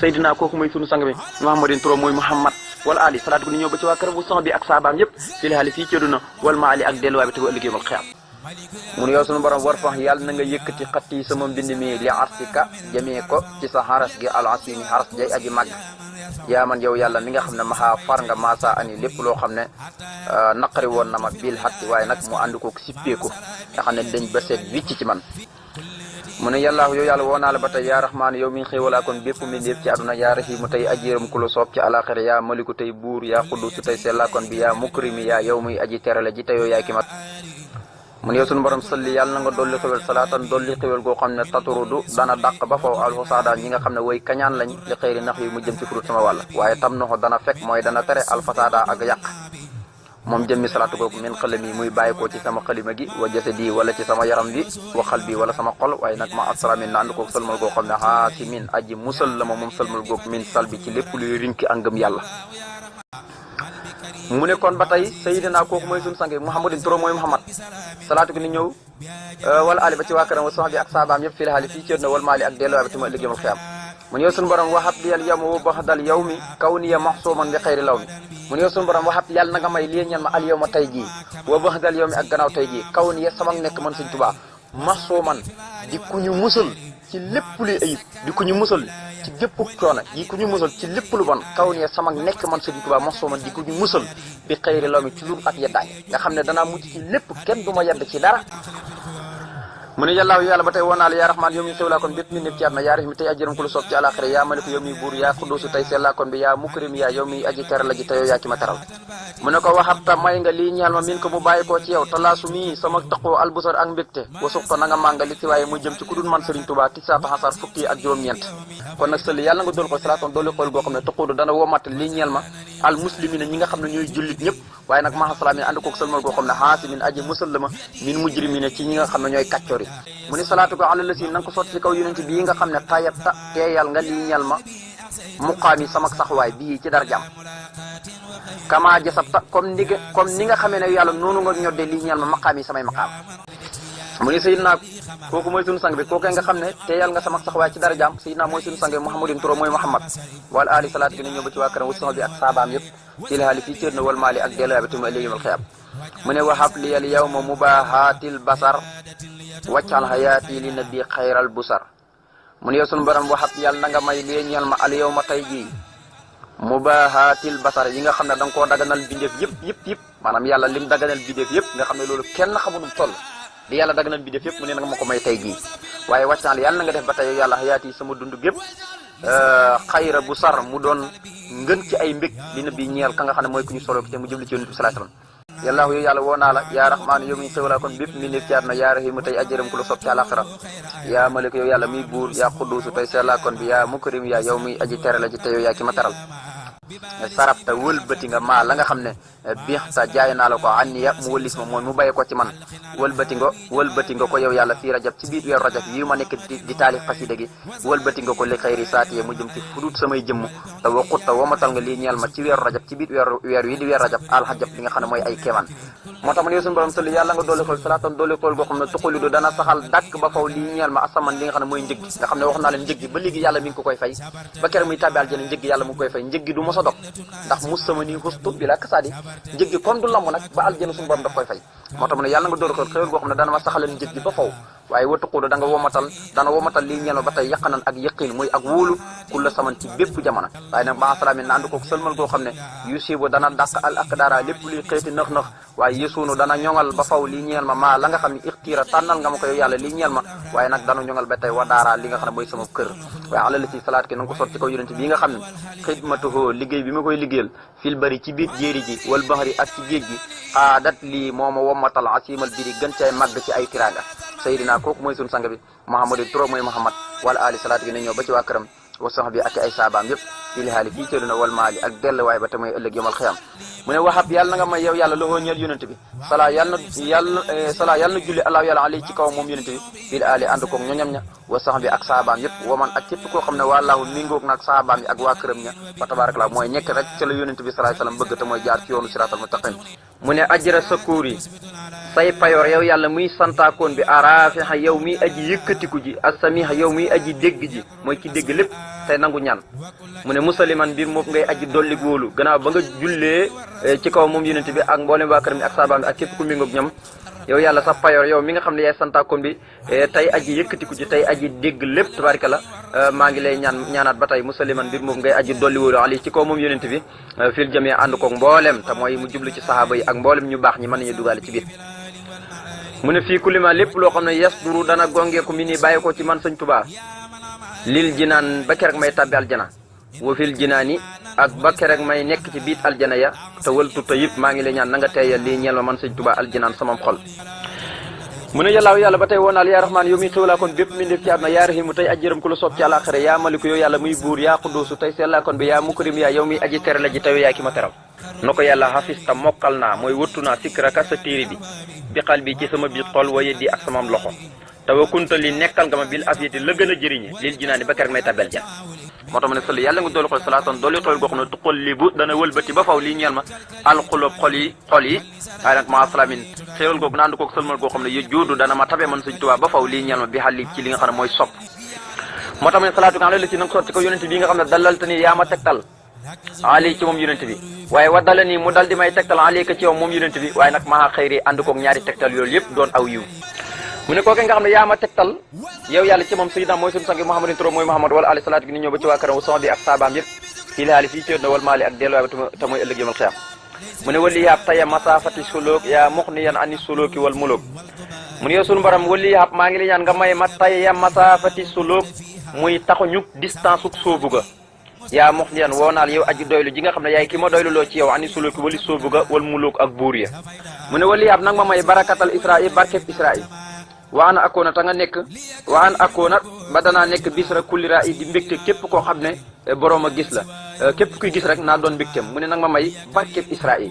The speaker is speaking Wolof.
Seydina kooku mooy sunu sang bi Muhammadin turam mooy Muhammad wala ali salaatu ko ni ñëw ba ci waa këram bu sox bi ak saabaam yëpp fil haali fii ci àdduna wal maali ak delluwaay bi te bu ëllëgee mal xiyaam mu ne yow sunu borom war fax yàlla na nga yëkkati xat yi sama mbind mi li arsika jamee ko ci sa xaras gi al asimi xaras jay aji màgg yaa man yow yàlla mi nga xam ne maxaa far nga maasa ani lépp loo xam ne naqari woon na ma bil xatti waaye nag mu ànd kook sippeeku nga xam ne dañ ba seet wicc ci man mu ne yàllaahu yow yàlla woo naa la ba tey yaa raxmaan yow mi ngi xéewalaa kon bépp mbindeef ci àdduna yaa raxiimu tey ajéeram ku la soob ci alaxira yaa maliku tey buur yaa xuddusu tey sellaa kon bi yaa mukrimi yaa yow muy aji terale ji teyoo yaay ki mat mu ne yow sunu borom salli yàlla na nga dolli xéwal salaatan dolli xéwal goo xam ne taturudu dana dàq ba faw alfasaada ñi nga xam ne way kañaan lañ li xëyri nax yi mu jëm ci furut sama wàll waaye tam noxo dana fekk mooy dana tere alfasaada ak yàq moom jëmmi salaatu googu min xalam yi muy bàyyi ko ci sama xalima gi wa jasadi wala ci sama yaram bi wa xal bi wala sama xol waaye nag ma asramin na ànd koog sëlmal goo xam ne xaasi min aji musal la ma moom sëlmal googu min sal bi ci lépp luy rinki angëm yàlla mu ne kon ba tey Seydina kooku mooy suñu sang Muhammadin turam mooy Muhammad salaatu gi ni ñëw wala ali ba ci waa këram wa sox bi ak saabaam yëpp fii la xaali fii ci àdduna wal maali ak delluwaay bi te ma ëllëgee xiyaam mu ne yow suñu borom waxat li yàlla yawma wa baxdal yow mi kaw niya maxsuuman bi xayri law mi mu ne yow suñu borom waxat yàlla na nga may lii ñan ma al yow ma tey jii wa baxdal yow mi ak gannaaw tey jii kaw niya sama nekk man Sëñ Tuubaa maxsuuman di ku ñu musal ci lépp luy ayib di ku ñu musal ci gépp coono di ku ñu musal ci lépp lu bon kaw niya sama nekk man Sëñ Tuubaa maxsuuman di ku ñu musal bi xayri law mi ci lu ak yeddaange nga xam ne danaa mucc ci lépp kenn du ma yedd ci dara mu ne yàllaaw yàlla ba tey woo naa la yaa raxmaan yow mi xewlaa kon bépp nit ci àdduna yaa rahim tey ajjëram ku lu soob ci àlaxira yaa maliku yow mi buur yaa xudduusu tey sellaa kon bi yaa mukrim yaa yow mi aji teral la ji teyoo yaa ki ma teral mu ne ko waxabta may nga lii ñeel ma min ko mu bàyyi koo ci yow talaasu mi sama taqoo albusar ak mbégte wasuxta na nga mànga li si waaye muy jëm ci ku dul man Sëriñ Tuubaa ti saata xasar fukki ak juróom-ñeent kon nag sëli yàlla nga dool ko salaatoon dooli xool goo xam ne taquudu dana womat lii ñeel ma al muslimina ñi nga xam ne ñooy jullit ñëpp waaye nag maxasalaam yi ànd kook sëlmal goo xam ne xaasi min aji musal la ma min mujrimina ci ñi nga xam ne ñooy kàccoor yi mu ni salaatu ko ala la si na nga ko sotti ci kaw yonent bii nga xam ne tayabta teeyal nga lii ñeel ma muqaami sama saxwaay bii ci dara jàmm kama jasabta comme ni nga xamee ne yàlla noonu nga ñodde lii ñeel ma maqaam yi samay maqaam mu ni Seydina kooku mooy sunu sang bi kooku nga xam ne teeyal nga sama saxwaay ci dara jàmm Seydina mooy sunu sang bi Muhammadin turam mooy Muhammad wala ali salaatu gi ni ñëw ba ci waa këram wa soxna bi ak saabaam yëpp ci la xaali fii cër na wal maali ak delluwaay bi tuma ëllëg yawmal xiyaam mu ne wahab li al yawma mubahatil basar waccal xayaati li nabi xayral busar mu ne yow sunu borom waxat yàlla na nga may lee ñeel ma al yow ma tey jii mubaahatil basar yi nga xam ne da nga koo daganal bindeef yëpp maanaam yàlla lim daganal bindeef yëpp nga xam ne loolu kenn xamunum toll di yàlla daganal bindeef yëpp mu ne nag ma ko may tey jii waaye wàccal yàlla na nga def ba tey yàlla xayaati sama dund gépp xayra busar mu doon ngën ci ay mbég li nabi ñeel ka nga xam ne mooy ku ñu solo te mu jubli ci yonent bi sallallahu alayhi wasallam yàllaahu yow yàlla woo naa la yaa raxmaan yow mi xewlaa kon bépp mi nekk ci àdduna yaa rahimu tey ajjëram ku la sopp ci àlaxira yaa malik yow yàlla miy buur yaa xudduusu tey sellaa kon bi yaa mukrim yaa yow miy aji tere la ci tey yow yaa ki ma teral sarafta wëlbati nga maa la nga xam ne biixta jaay naa la ko anniya mu wëllis ma mooy mu bàyyi ko ci man wëlbati nga ko yow yàlla fii rajab ci biir weeru rajab yi ma nekk di taalif xasida gi wëlbati nga ko li xayri saatiye mu jëm ci fudut samay jëmm te waxut te womatal nga lii ñeel ma ci weeru rajab ci biir weer wi di weer rajab alxajab li nga xam ne mooy ay kéemaan moo tax ma ne yow suñu borom sëli yàlla nga doole xool salaatan doole xool goo xam ne tuxalidu dana saxal dàkk ba faw lii ñeel ma asaman li nga xam ne mooy njëg gi nga xam ne wax naa leen njëg gi ba léegi yàlla mi ngi ko koy fay ba kere muy tàbbi aljana njëg gi yàlla mu ngi koy fay njëg gi du mos a dog ndax mus sama nii xustu bi la kasaadi njëg gi kon du lamb nag ba aljana suñu borom daf koy fay moo tax ma ne yàlla nga doole xool xéwal goo xam ne dana ma saxalal njëg gi ba faw waaye watuquudu dana womatal lii ñeel ma ba tey yaqanan ak yëqin muy ak wóolu kulla saman ci bépp jamono waaye nag ba salaamin na ànd kook sëlmal goo xam ne yusibu dana dàq al aqdara lépp luy xeeti nëx-nëx waaye yesuunu dana ñoŋal ba faw lii ñeel ma maa la nga xam ne ixtiira tànnal nga ma ko yow yàlla lii ñeel ma waaye nag dana ñoŋal ba tey wa daara li nga xam ne mooy sama kër waaye alal si salaat ki na nga ko sotti ci kaw yonent bii nga xam ne xidmatuhu liggéey bi ma koy liggéeyal fil bari ci biir jéeri ji wal bahri ak ci géej gi xaadat lii moo ma wommatal asimal biri gën cay màgg ci ay tiranga Seydina kooku mooy sunu sang bi Muhammadin turam mooy Muhammad wala ali salaat gi ne ñëw ba ci waa këram wa sox bi ak ay saabaam yëpp fii lihaali fii cëru na wal maali ak delluwaay ba te mooy ëllëg yomal xiyam mu ne waxab yàlla na nga may yow yàlla loxoo ñeel yonent bi salaa yàlla na julli allahu yàlla alay ci kaw moom yonent bi fii lihaali ànd koog ñoñam ña wa sox bi ak saabaam yëpp waman ak képp koo xam ne wàllaahu mingoog nag saabaam yi ak waa këram ña fa tabarakallah mooy ñekk rek ca la yonent bi sallallahu alayhi wasallam bëgg te mooy jaar ci yoonu siraatal mustaqim mu ne ajra sakuur yi say payoor yow yàlla muy santaakoon bi arafiha yow miy aji yëkkatiku ji assamiha yow miy aji dégg ji mooy ki dégg lépp tey nangu ñaan mu ne musaliman mbir moom ngay aji dolli góolu gannaaw ba nga jullee ci kaw moom yonent bi ak mboolem waa këram ak saabaam bi ak képp ku méngoog ñoom yow yàlla sa payoor yow mi nga xam ne yaay santaakoon bi tey aji yëkkatiku ji tey aji dégg lépp tabaraka la maa ngi lay ñaanaat ba tey musaliman mbir moom ngay aji dolli wóolu ali ci kaw moom yonent bi fil jamee ànd koog mboolem te mooy mu jublu ci sahaaba yi ak mboolem ñu baax ñi mën nañu dugaale ci biir mu ne fii kulima lépp loo xam ne yes duru dana gongeeku mi nii bàyyi ko ci man sëñ Tuubaa lil jinaan ba kerek may tabbi aljana wa fil jinaani ak ba kerek may nekk ci biit aljana ya te wëltu te yëpp maa ngi lay ñaan na nga teeyal lii ñeel ma man sëñ Tuubaa aljinaan samam xol mu ne yàllaaw yàlla ba tey woonaal yaa rahmaan yow mi xéwlaa kon bépp mi ndef ci àdduna yaa rahimu tey ajjëram ku la soob ci àllaaxira yaa maliku yow yàlla muy buur yaa quddoosu tey sellaa kon bi yaa mukrim yaa yow mi aji tere la ji taw yaa ki ma teral na ko yàlla xafista mokkal naa mooy wëttu naa sikraka sa téere bi xal bi ci sama biir xol wa yeddi ak samam loxo te wa kunta li nekkal nga ma bil afiyati la gën a jëriñe lil jinaani ba kerek may tabel ja moo tax ma ne sëll yàlla nga doolu xol salaatan doolu xol goo xam ne tuqal li bu dana wëlbati ba faw lii ñeel ma alxulub xol yi waaye nag ma salamin xéewal googu na ànd koog sëlmal goo xam ne yu joodu dana ma tabe man sëñ Tuubaa ba faw lii ñeel ma bi xali ci li nga xam ne mooy sopp moo tax ma ne salaatu nga xam ne la si nanga sotti ko yonente bi nga xam ne dalal te ni yaa ma tegtal ali ci moom yonente bi waaye waddala nii mu dal di may tegtal ali ka ci yow moom yonente bi waaye nag maa xëyri ànd koog ñaari tegtal yooyu yëpp doon aw yiw mu ne kooke nga xam ne yaa ma tegtal yow yàlla ci moom sayyidina mooy suñu sangi Muhammadin turo mooy Muhammad wala alayhi salaatu gi ni ñëw ba ci waa këram sama bi ak saabaam yëpp fii laali fii ci na wal maali ak delluwaay ba te mooy ëllëg yawmal qiyaam mu ne wali yaab taya masafati suluk yaa muxniyan ani suluki wal muluk mu ne yow suñu borom wali yaab maa ngi li ñaan nga may ma taya masafati suluk muy taxuñu distance uk soobu ga yaa muxniyan woo naal yow aji doylu ji nga xam ne yaay ki ma doylu loo ci yow ani suluki wali soobu ga wal muluk ak buur ya mu ne wali yaab nag ma may barakatal israil barkeb israil waan akoona ta nga nekk waan akoona ba danaa nekk bis rek kulli raa di mbégte képp koo xam ne boroom a gis la képp kuy gis rek naa doon mbégteem mu ne nag ma may barkeb Israil